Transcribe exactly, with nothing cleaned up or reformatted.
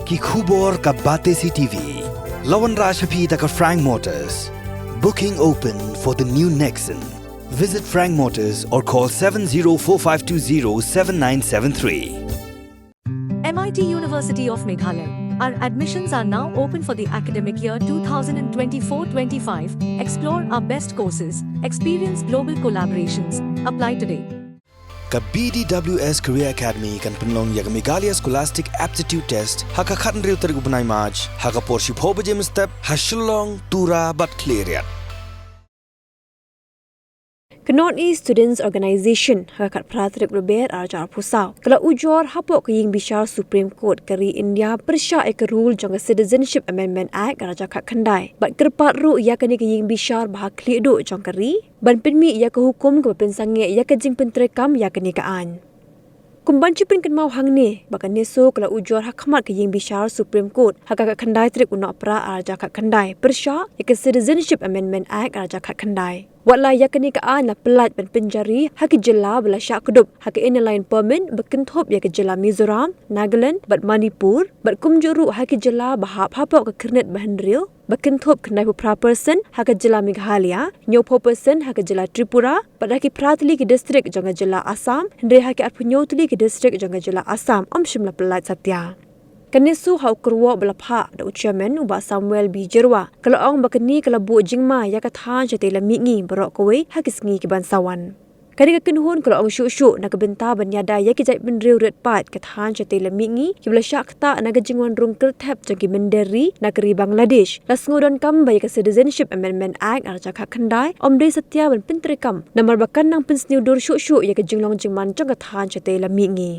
Ki khubor ka Batesi TV la wanrah sha phi da ka Frank Motors. Booking open for the new Nexon. Visit Frank Motors or call seven zero four five two zero seven nine seven three. M I T University of Meghalaya. Our admissions are now open for the academic year twenty twenty-four twenty-five. Explore our best courses, experience global collaborations. Apply today. Ka B D W S Career Academy kan pynlong ïa ka Meghalaya Scholastic Aptitude Test ha ka khathynriew tarik u bnai March ha ka por shiphew baje mynstep ha Shillong, Tura bad Khliehriat. Ka North East Students Organisation ha ka khatphra tarik u Lber arhajar arphew saw ka la ujor hapoh ka ïing bishar Supreme Court ka ri India pyrshah ïa ka rule jong ka Citizenship Amendment Act arhajar khatkhyndai bad kyrpad ruh ïa kane ka ïing bishar ba ha khlieh duh jong ka ri ban pynmih ïa ka hukum kaba pynsangeh ïa ka jingpyntreikam ïa kane ka aiñ. Kum ban shu pynkynmaw hangne ba ka NESO ka la ujor ha khmat ka ïing bishar Supreme Court ha ka khatkhyndai tarik u Nohprah arhajar khatkhyndai pyrshah ïa ka Citizenship Amendment Act arhajar khatkhyndai. Wat la ïa kane ka aiñ la pyllait ban pynjari ha ki jylla ba la shah kdup ha ka Inner Line Permit ba kynthup ïa ka jylla Mizoram, Nagaland bad Manipur bad kumjuh ruh ha ki jylla ba hap hapoh ka khyrnit ba hynriew ba kynthup khyndaiphew phra percent ha ka jylla Meghalaya, hynñiewphew percent ha ka jylla Tripura bad ha ki phra tylli ki distrik jong ka jylla Assam, hynrei ha ki arphew hynñiew tylli ki distrik jong ka jylla Assam ym shym la pyllait satia. Ka NESO ha u kyrwoh ba la phah da u Chairman u Bah Samuel B Jyrwa ka la ong ba kane ka la buh jingma ïa ka thaiñ shatei lam mihngi baroh kawei ha ki sngi ki ban sa wan. Kane ka kynhun ka la ong shuh shuh na ka bynta ban ïada ïa ki jaitbynriew rit paid ka thaiñ shatei lam mihngi kiba la shah ktah na ka jingwan rung kyrthep jong ki mynder ri na ka ri Bangladesh la sngewdonkam ba ïa ka Citizenship Amendment Act arhajar khatkhyndai ym dei satia ban pyntreikam namar ba kan nang pynsniew dur shuh shuh ïa ka jinglong jingman jong ka thaiñ shatei lam mihngi.